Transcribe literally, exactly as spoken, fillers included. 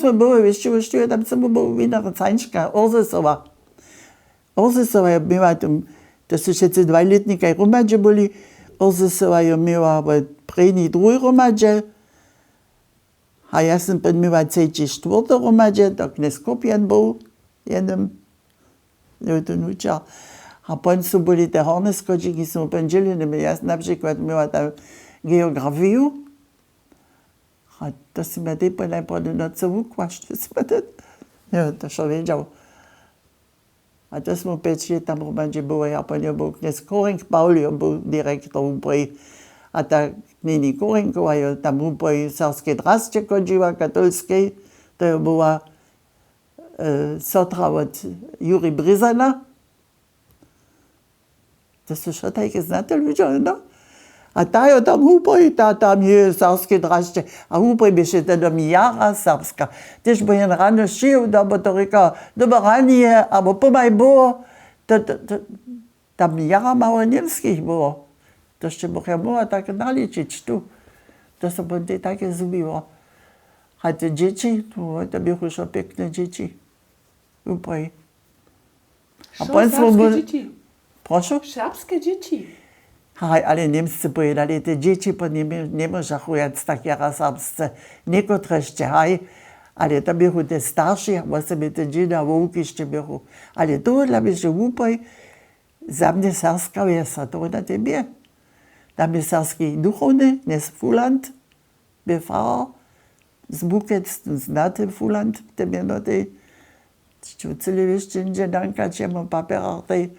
Smo były wěsće wo štuje, tam samo był winner cańška orzesowa. Orzesowa je měła tam, to su wšetcy dwajlětnikaj hromadźe byli. Orzesowa je měła w prěni druhej hromadźe. A ja sym pon měła třeći štwórty hromadźe, to knjez kopjen był jednym. Jo, to nuča. A pon su byli te horne schodźiki, smy pon dźělili. Ja na přikład měła tam geografiju. A to sym ja tej pon najprjedy nocy wukłašć. Jo, to šo wědźał. A to smy pjeć lět tam hromadźe były. A pon jo był knjez korenk pawl jo był direktor wupoj. A ta knjeni korenkowa jo tam wupoj w serbskej drasće chodźiła katolskej. To jo była sotra wot juri brizana. To su wšo tajke znate ludźo, no. A ta jo tam hupoj ta tam je serbske drasće. A hupoj běše tedom jara serbska. Tež bo jen rano šijał da bo to rěka dobre ranje abo pomaj było. Tam jara mało němskich było. To sće bych ja móhła tak naličić tu. To so pon tej take zhubiło. A te dźěći, no to běchu wšo pěkne dźěći. Wupoj. A pon smy mu prošu. Serbske dźěći. Haj, ale němsce powědali te dźěći pon njemóžachu wjac tak jara serbsce. Někotrežće haj. Ale to běchu te starši a wosebje te dźěda wowki sće běchu. Ale tohodla běše wupoj. Za mnje serbska wjesa to na tebje. Tam je serbski duchowny knjez fuland, bě farar z bukec, znaty fuland te mjenotej. Ću cyle wěsće njedanka ćemo papjerach tej.